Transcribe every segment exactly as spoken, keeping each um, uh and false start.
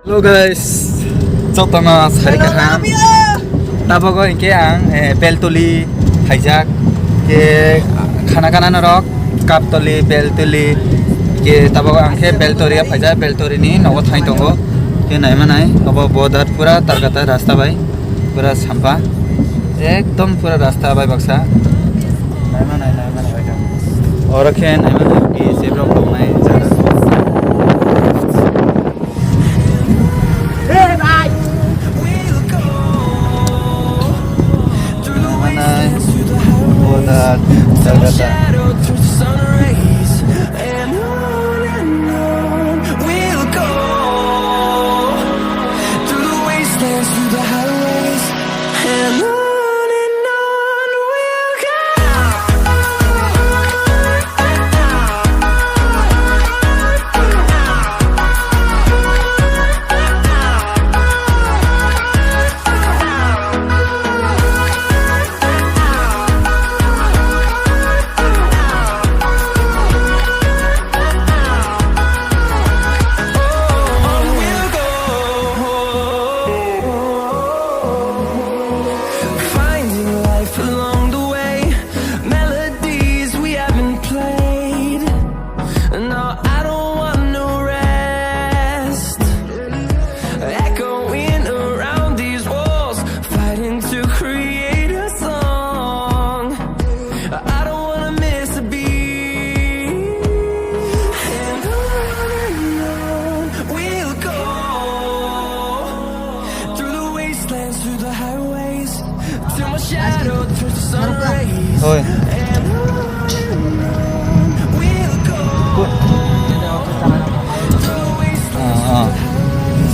Hello guys, jotono sari kaham. Tabogo hinkhe ang, eh, Beltoli phaijak. Ke khana kana norok Kaptoli, Beltoli. Ke tabogo ang khe Beltoria phaijak, Beltorini nogo thai tongo. Ke naima nai, obo border pura targata rasta bai, pura sampa. Ekdom pura rasta bai baksa. Naima nai, naima nai, naima nai. Oro khe naima nai, B S F rok tongnai jaga. Finding life along the way, melodies we haven't played. No, I don't want no rest. Echoing around these walls, fighting to create a song. I don't wanna miss a beat. And on and on we'll go, through the wastelands, through the highways, till my shadow turns to sun rays. Oi. And on and on we'll go, through the wastelands, through the highways,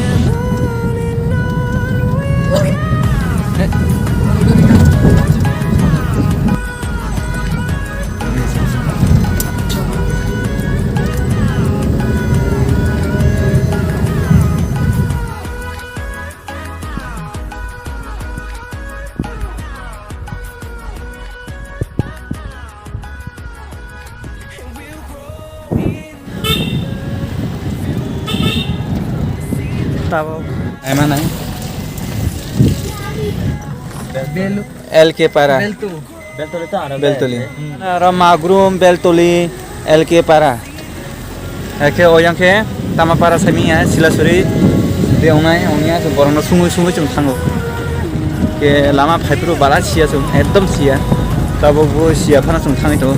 and on and on we'll go. Tabuk. Ema nai. Belu. L K Para. Beltu. Beltoli to aro Beltoli. Aro Magrum, Beltoli, L K Para. Eke oyang khe Tamapara sami ya, Silasuri. De ongnai, ongya, borokno sungui sungui chwng thango. Ke lama phaipru bala siya chwng, ekdom siya. Tabuk bo siya phano chwng thangwi tongo.